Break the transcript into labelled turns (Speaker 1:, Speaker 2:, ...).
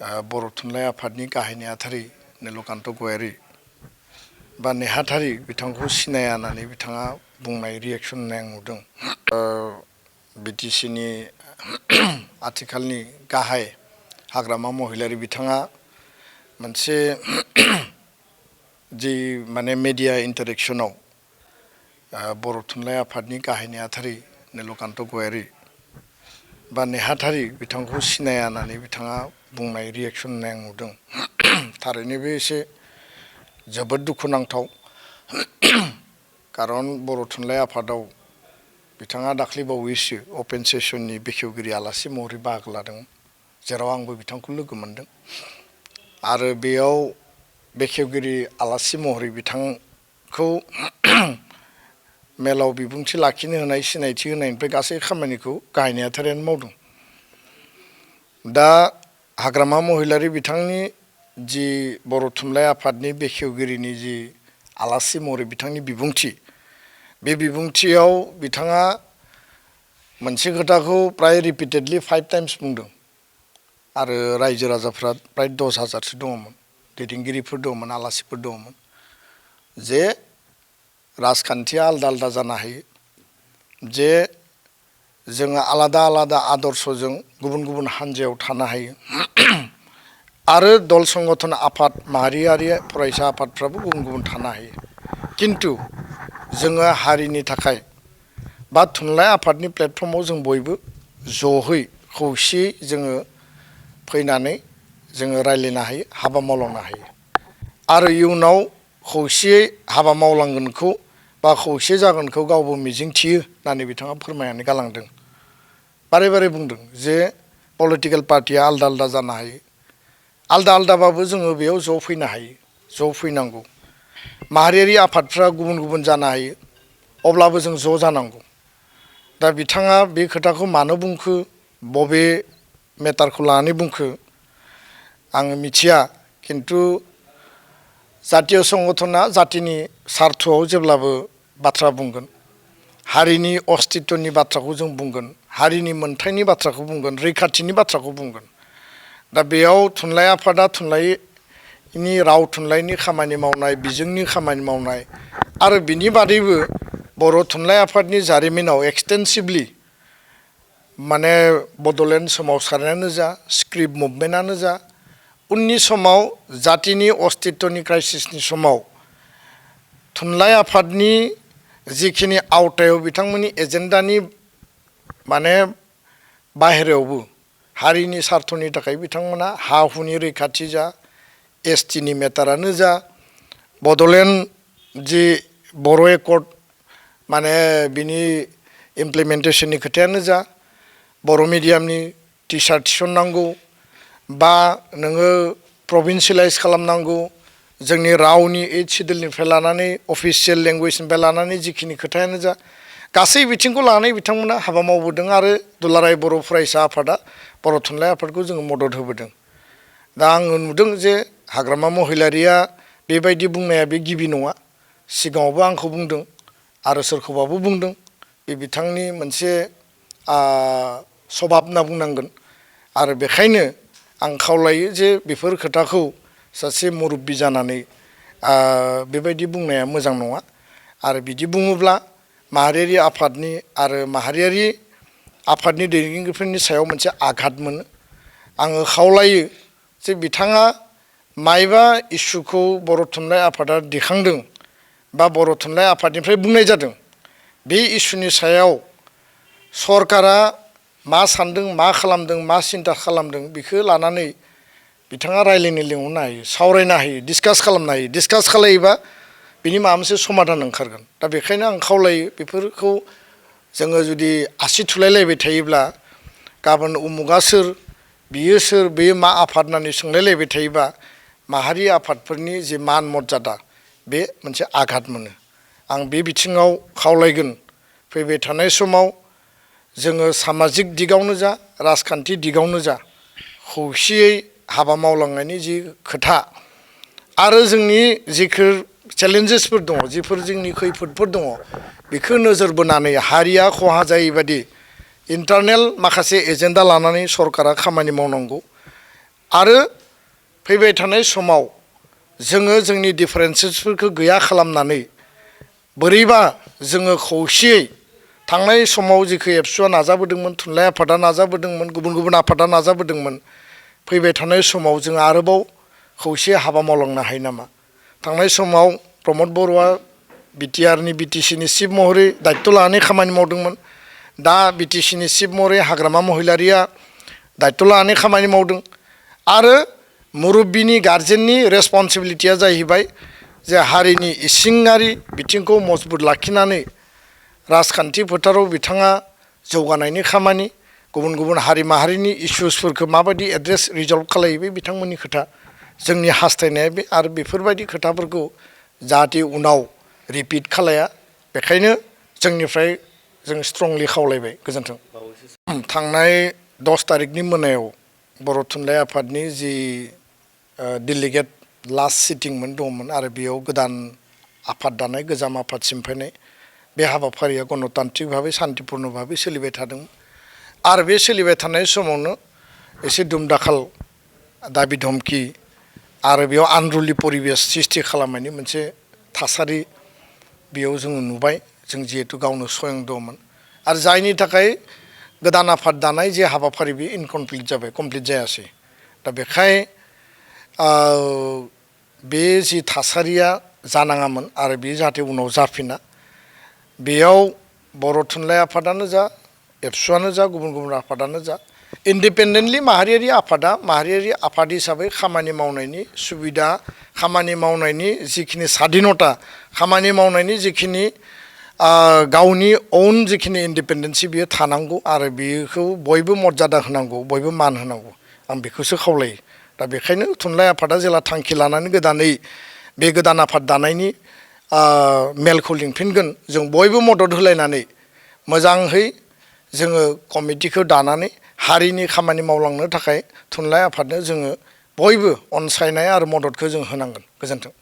Speaker 1: बर' थुनलाइ आफादनि गाहाय नेहाथारि नीलकान्त गयारी बा नेहाथारि बिथांखौ सिनाया होननानै बिथाङा बुंनाय रिएक्सन होननाय आं नुदों। बिटिसिनि आथिखालनि गाहाय हाग्रामा महिलारी बिथाङा मोनसे जि माने मेडिया इन्टारेक्शनाव बर' थुनलाइ आफादनि गाहाय नेहाथारि नीलकान्त गयारी बा नेहाथारि बिथांखौ सिनाया होननानै बिथाङा बुंनाय रिएक्सन होननाय आं नुदों। थारैनो बे एसे जोबोद दुखुनांथाव। खारन बर' थुनलाइ आफादाव बिथाङा दाख्लैबावैसो अपेन सेसननि बेखेवगिरि आलासि महरै बाहागो लादों, जेराव आंबो बिथांखौ लोगो मोनदों। आरो बेयाव बेखेवगिरि आलासि महरै बिथांखौ मेलाव बिबुंथि लाखिनो होनाय सिनायथि होनायनिफ्राय गासै खामानिखौ गाहाय नेहाथारियानो मावदों। दा हाग्रामा महिलारी बिथांनि जि बर' थुनलाइ आफादनि बेखेवगिरिनि जि आलासि महरै बिथांनि बिबुंथि, बे बिबुंथियाव बिथाङा मोनसे खोथाखौ प्राय रिपिटेडलि 5 टाइम्स बुंदों। आरो रायजो राजाफ्रा प्राय 10,000सो दङमोन, दैदेनगिरिफोर दङमोन, आलासिफोर दङमोन, जे राजखान्थिया आलदा आलदा जानो हायो, जे जोङो आलादा आलादा आदर्शजों गुबुन गुबुन हान्जायाव थानो हायो, आरो दल संगठन आफाद माहारियारि फरायसा आफादफ्राबो गुबुन गुबुन थानो हायो। किन्तु जोङो हारिनि थाखाय बा थुनलाइ आफादनि प्लेटफर्माव जों बयबो ज'है खौसेयै जोङो फैनानै जोङो रायज्लायनो हायो, हाबा मावलांनो हायो। आरो इयुनाव खौसेयै हाबा मावलांगोनखौ बा खौसे जागोनखौ गावबो मिजिंथियो होननानै बिथाङा फोरमायनानै गालांदों। बारे बारे बुंदों जे पलिटिकेल पार्टिया आलदा आलदा जानो हायो, आलदा आलदाबाबो जोङो बेयाव ज' फैनो हायो, ज' फैनांगौ। माहारियारि आफादफ्रा गुबुन गुबुन जानो हायो, अब्लाबो जों ज' जानांगौ। दा बिथाङा बे खोथाखौ मानो बुंखो, बबे मेटारखौ लानानै बुंखो आङो मिथिया। किन्तु जातीय संगठना जातिनि सार्थआव जेब्लाबो बाथ्रा बुंगोन, हारिनि अस्तित्वनि बाथ्राखौ जों बुंगोन, हारिनि मोन्थायनि बाथ्राखौ बुंगोन, रैखाथिनि बाथ्राखौ बुंगोन। दा बेयाव थुनलाइ आफादा थुनलाइनि राव थुनलाइनि खामानि मावनाय, बिजोंनि खामानि मावनाय, आरो बिनि बादैबो बर' थुनलाइ आफादनि जारिमिनाव एक्सटेन्सिभलि माने बड'लेण्ड सोमावसारनायानो जा, स्क्रिप्ट मुभमेन्टआनो जा, उननि समाव जातिनि अस्तित्वनि क्राइसिसनि समाव थुनलाइ आफादनि जिखिनि आवथायाव बिथांमोननि एजेन्डानि माने बाहेरायावबो हारिनि सार्थनि थाखाय बिथांमोना हा हुनि रैखाथि जा, एसटिनि मेटारानो जा, बड'लेण्ड जि बर' एकर्ड माने बिनि इमप्लिमेन्टेसननि खोथायानो जा, बर' मिडियामनि टिचार थिसननांगौ, बा नोङो प्रभिन्सियेलाइज खालामनांगौ, जोंनि रावनि 8 सिडुलनिफ्राय लानानै अफिसियेल लेंगुवेजनिफ्राय लानानै जिखिनि खोथायानो जा, गासै बिथिंखौ लानानै बिथांमोना हाबा मावबोदों। आरो दुलाराय बर' फरायसा आफादा बर' थुनलाइ आफादखौ जोङो मदद होबोदों। दा आङो नुदों जे हाग्रामा महिलारिया बेबायदि बुंनाया बे गिबि नङा, सिगाङावबो आंखौ बुंदों आरो सोरखौबाबो बुंदों। बे बिथांनि मोनसे सभाब होनना बुंनांगोन। आरो बेखायनो आं खावलायो जे बेफोर खोथाखौ सासे मुरब्बि जानानै बेबायदि बुंनाया मोजां नङा। आरो बिदि बुङोब्ला माहारियारि आफादनि आरो माहारियारि आफादनि दैदेनगिरिफोरनि सायाव मोनसे आघात मोनो। आङो खावलायो जे बिथाङा मायबा इस्युखौ बर' थुनलाइ आफादा दिखांदों बा बर' थुनलाइ आफादनिफ्राय बुंनाय जादों, बे इस्युनि सायाव सरकारा मा सान्दों, मा खालामदों, मा सिन्था खालामदों, बेखौ लानानै बिथाङा रायज्लायनो लिंहरनो हायो, सावरायनो हायो, डिसकास खालामनो हायो। डिसकास खालायोबा बिनि माबा मोनसे समाधान ओंखारगोन। दा बेखायनो आं खावलायो बेफोरखौ जोङो जुदि आसि थुलायलायबाय थायोब्ला, गाबोन उमुगा सोर, बियो सोर, बेयो मा आफाद होननानै सोंलायलायबाय थायोबा माहारि आफादफोरनि जि मान मर्यादा बे मोनसे आघात मोनो। आं बे बिथिङाव खावलायगोन फैबाय थानाय समाव जोङो सामाजिक दिगावनो जा, राजखान्थि दिगावनो जा, खौसेयै हाबा मावलांनायनि जि खोथा आरो जोंनि जिफोर चेलेन्जेसफोर दङ, जिफोर जोंनि खैफोदफोर दङ, बेखौ नोजोर बोनानै हारिया खहा जायैबादि इन्टारनेल माखासे एजेन्डा लानानै सरकारा खामानि मावनांगौ। आरो फैबाय थानाय समाव जोङो जोंनि डिफारेन्सेसफोरखौ गैया खालामनानै बोरैबा जोङो खौसेयै थांनाय समाव जिखौ एबसुआ नाजाबोदोंमोन, थुनलाइ आफादा नाजाबोदोंमोन, गुबुन गुबुन आफादा नाजाबोदोंमोन, फैबाय थानाय समाव जों आरोबाव खौसे हाबा मावलांनो हायो नामा? थांनाय समाव प्रमद बर'आ बिटिआरनि बिटिसिनि चिफ महरै दायित्व लानानै खामानि मावदोंमोन। दा बिटिसिनि चिफ महरै हाग्रामा महिलारिया दायित्व लानानै खामानि मावदों। आरो मुरब्बीनि गार्जेननि रेसपन्सिबिलिटिया जाहैबाय जे हारिनि इसिङारि बिथिंखौ मजबुत लाखिनानै राजखान्थि फोथाराव बिथाङा जौगानायनि खामानि, गुबुन गुबुन हारि माहारिनि इस्युसफोरखौ माबायदि एड्रेस रिजल्भ खालायो बे बिथांमोननि खोथा। जोंनि हास्थायनाया बे आरो बेफोरबायदि खोथाफोरखौ जाहाथे उनाव रिपिट खालाया, बेखायनो जोंनिफ्राय जों स्ट्रंलि खावलायबाय। गोजोन्थों। थांनाय 10 तारिखनि मोनायाव बर' थुनलाइ आफादनि जि डेलिगेट लास्ट सिटिंमोन दंमोन आरो बेयाव गोदान आफाद दानाय, गोजाम आफाद सिमफायनाय बे हाबाफारिया गणतान्त्रिक भाबै सान्तिपुर्ण भाबै सोलिबाय थादोंमोन। आरो बे सोलिबाय थानाय समावनो एसे दुमदाखाल दाबि धमखि आरो बेयाव आनरुलि परिबेस सृष्टि खालामनायनि मोनसे थासारि बेयाव जोङो नुबाय। जों जिहेतु गावनो स्वयं दंमोन आरो जायनि थाखाय गोदान आफाद दानाय जे हाबाफारि बे इनकमप्लिट जाबाय, कमप्लिट जायासै। दा बेखाय बे जि थासारिया जानाङामोन आरो बे जाहाथे उनाव जाफिना, बेयाव बर' थुनलाइ आफादानो जा, एबसुआनो जा, गुबुन गुबुन आफादानो जा, इन्डिपेन्डेन्टलि माहारियारि आफाद हिसाबै खामानि मावनायनि सुबिदा, खामानि मावनायनि जिखिनि स्वाधीनता, खामानि मावनायनि जिखिनि गावनि ओन जिखिनि इन्डिपेन्डेन्सि बियो थानांगौ आरो बेखौ बयबो मर्यादा होनांगौ, बयबो मान होनांगौ। आं बेखौसो खावलायो। दा बेखायनो थुनलाइ आफादा जेला थांखि लानानै गोदानै बे गोदान आफाद दानायनि मेलखौ लिंफिनगोन, जों बयबो मदद होलायनानै मोजाङै जोङो कमिटिखौ दानानै हारिनि खामानि मावलांनो थाखाय थुनलाइ आफादनो जोङो बयबो अनसायनाय आरो मददखौ जों होनांगोन। गोजोन्थों।